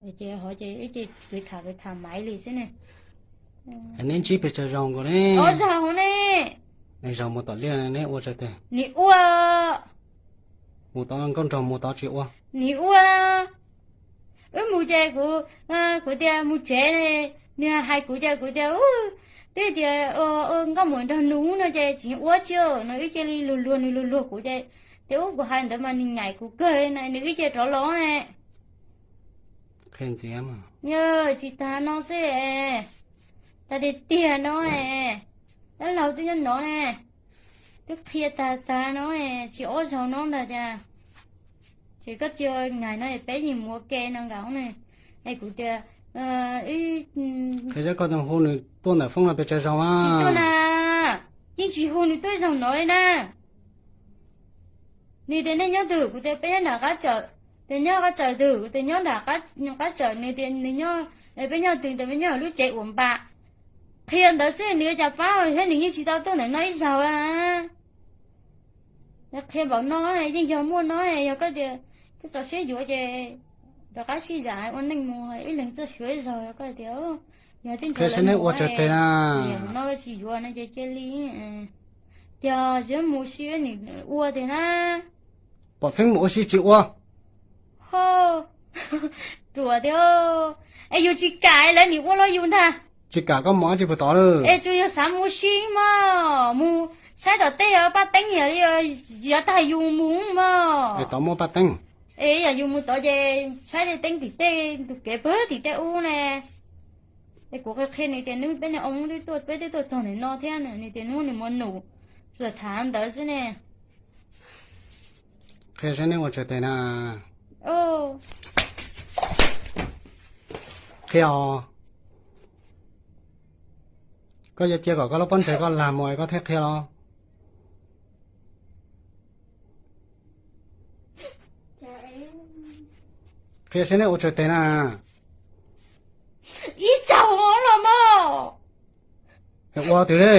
Ces hov ces ib ce kwv tham kwv tham maiv li xwb ne. Neb ntsib pes tsawg zaug nkaus ne? Ob zaug ne. Neb zaug mus tom liaj neb ua tsawg tes? Nws ua. Mus tod nkauj nraug mus tod tsis ua? Nws ua. Wb mus ces kuv, kuv tias mus tsev, nws hais kuv ces kuv tias, twb tias nkauj muam nrog nws no ces tsis ua tsi no, wb cia li luag luag nws luag luag kuv ces, tias ub kuv hais ntawd mas nws nyaim kuv kawg na, nws wb cia rov los ne. Qhia ntxiv. Yog tsis tas no xwb, tas tiag tiag no, dab laug twb nyob no ne, twb qhia tag tag no, tsis ob zaug no ntag cas. Ces koj cia li nyaim no peb yeej mus ua ke no nkaus ne. Es kuv tias, qhia saib koj hu nws tuaj ntawm foob no pes tsawg zaug na? Tsis tuaj na, yeej tsis hu nws tuaj zaug no li na. Nws tias nej nyob twg, kuv tias peb nyob nram qab tsawm. Tias nyob qab tsawm twg, kuv tias nyob nram qab tsawm, nws tias nws nyob, peb nyob twg, tias peb nyob lub tsev uas npam. Qhia ntawd xwb nws ua cas pab thiab, nws yeej tsis tau tuaj ntawm no ib zaug na. Qhia npaum no yeej yog muaj no, yog koj tias koj txaus siab yuav ces rov qab sib zam ua neej mus ib leeg txoj sia ib zaug, yog koj tias yog tib nrho lawv mus ua tsawg tes na, no tsis yuav no ces cia li. Tias tsis mus sib nws ua tiag na. Pom xeeb mus ua si tsis ua. Ho, ruam tiag. Es yus tsis kam lawv nim ua los yus ntag. Tsis kam koj mus dab tsi puag tod lawm? Es tsuas yog xav mus si mog, mus saib tom tej paj teeb, yog tag yus mus mog. Es tod muaj paj teeb. Es yog yus mus tod ces saib tej teeb tim tej tus kev pag tim tej ub ne. Es kuv qhia qhia nws tias nws peb niag oo twb tuaj, peb twb tuaj txog ntawm no thiab, nws tias nws muaj nus, tsuas tham ntawd xwb ne. Qhia saib neb ua tsawg tes na. Qhia os. Koj yuav cia kom koj lub pob ntseg koj lag mus es koj thiaj qhia los? Qhia saib neb ua tsawg tes na. Ib zaug los mas. Ua twg li?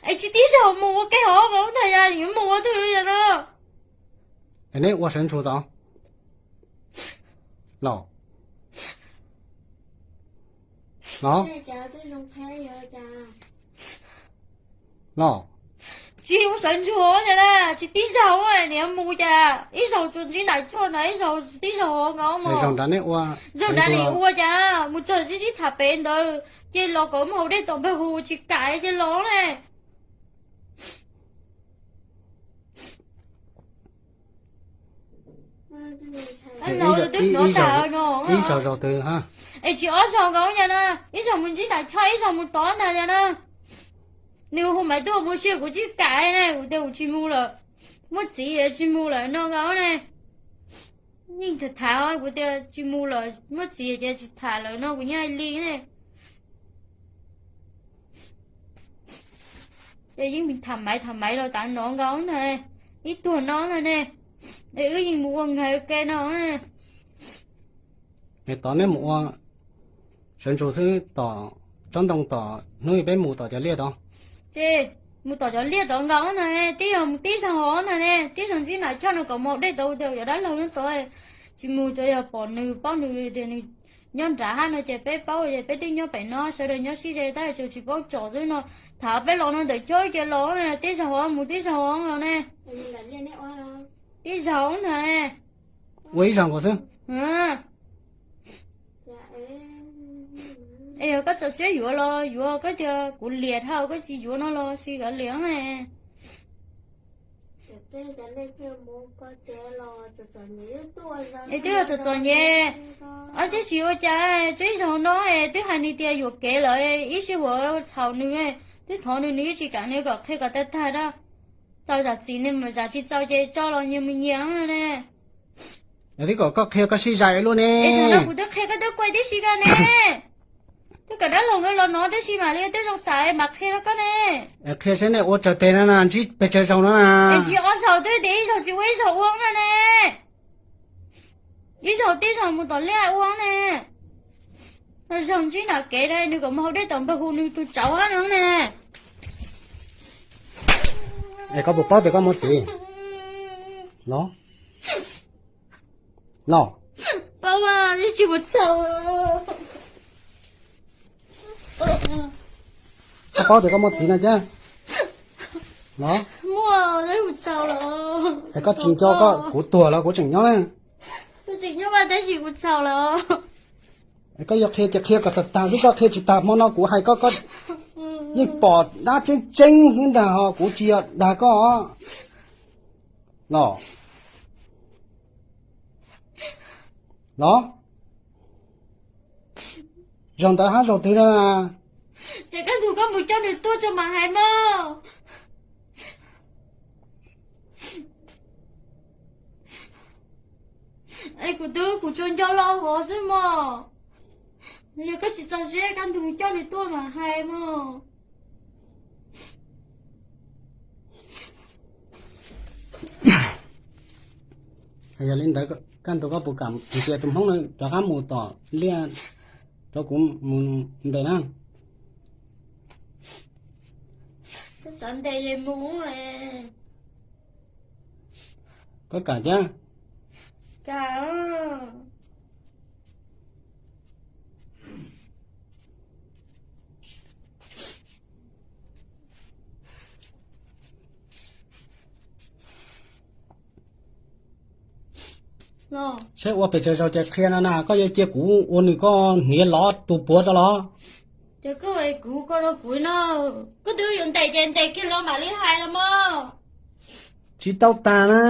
Es tsis tib zaug mus ua ke hov ntag, yog mus ua twg no. Es neb ua sawv ntsug tod los? Los? Los? Tsis ua sawv ntsug na, tsis tib zaug, niam mus cas ib zaug tsuas ntsib nram choj na, ib zaug tib zaug hov nkaus. Zaug nrad neb ua, zaug nrad nim ua cas mus txog tib sib tham pem ntawd ces los kom muaj hauv dej tom npawg hu tsis kam ces los ne. Twb hnov tas no. Ib zaug zaug twg? Es tsis ob zaug nkaus yog na, ib zaug mus ntsib nram choj, ib zaug mus tod ntag yog na. Nws hu Maiv tuaj mus si kuv tsis kam ne, kuv tias kuv tsis mus lawm, muaj txiv tsis mus lawm no nkaus ne. Yeej tham tham kuv tias tsis mus lawm, muaj txiv ces tsis tham lawm no kuv yeej hais li ne. Ces yeej tham maiv tham maiv los tas no nkaus ntag, ib tuag no ntag ne. Es wb yeej mus ua nkaus ke no. Es tod neb mus ua sawv ntsug xwb, tom tsob ntoo tom hnub peb mus tom cov liaj tod. Ces mus tom cov liaj tod nkaus ntag, tib zaug mus tib zaug hov ntag ne, tib zaug ntsib nram choj no kom mus dej tod, tias cov dab laug nyob tod tsis mus, tsuas yog pom nws paub nws tias nws nyob nrad hab no ces peb paub es peb twb nyob pem no, sawv daws nyob sib ze tab sis tsis paub tsom xwb no. Tham peb los no ntawm choj ces los na, tib zaug hov mus tib zaug hov los ne. Tib zaug ntag. Ua ib zaug nkaus xwb. Es yog koj txaus siab yuav los yuav, koj tias kuv liam dhau koj tsis yuav no los sis kav liam. Es twb yog txom txom nyem, ob tsis tsis ua cas, tib zaug no es twb hais nws tias yuam kev lawm, ib sij huam txhaum nws, twb thov nws nws yeej tsis kam, nws kom qhia kom tag tag da. Txaus zam txim ne, zam tsis txaus ces tso los nyias mus nyias ne. Twb kom koj qhia koj sib zais luaj ne. Kuv twb qhia koj twb kuaj tib si koj ne. Twb kom dab laug nkawd los no tib si mam li twb zoo xaiv mam qhia rau koj ne. Qhia saib nej ua tsawg teg no na, ntsib pes tsawg zaug no na. Ntsib ob zaug twb tias ib zaug tsis ua ib zaug ua na ne. Ib zaug tib zaug mus tom liaj ua ne. Zaug ntsib nram kev na, nws kom mus hau dej tom npawg hu nws tus tsauv hab no ne. Es koj puas paub tias koj muaj txiv? Los, los, paub. Kuv txhaum. Koj paub tias koj muaj txiv no thiab los? Muaj, kuv txhaum lawm. Es koj tsis nco koj, kuv tuag los kuv tseem nyob na. Kuv tseem nyob mas tab sis kuv txhaum lawm. Es koj yuav qhia ces qhia kom tag tag xwb, koj qhia tsis tag hmo no kuv hais koj, koj yeej pom dab tseeb tseeb xwb ntag ho, kuv tsis yog dag koj os. Los, los, zaum ntawd hab zaum twg no na? Ces koj nug koj mus coj nws tuaj tso mas hais mog. Es kuv twb, kuv tsuas nco lo hov xwb mog. Yog koj tsis txaus siab koj nug coj nws tuaj mas hais mog. Yog li ntawd koj nrug koj puas kam cia tus Hmoob no rov qab mus tom liaj rau kuv mus ntes na? Koj xav ntes es mus. Koj kam thiab? Kam. Saib ua pes tsawg zaus ces qhia no na, koj yuav cia kuv ua nws koj hniav lov tus puav rau los? Ces koj, kuv, koj rau kuv no, koj twb yuav ntes ces ntes kiag los mam li hais los mog. Tsis tau tas na,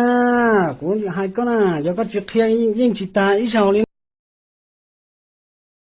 kuv hais koj na, yog koj tsis qhia yeej tsis tas ib zaug li.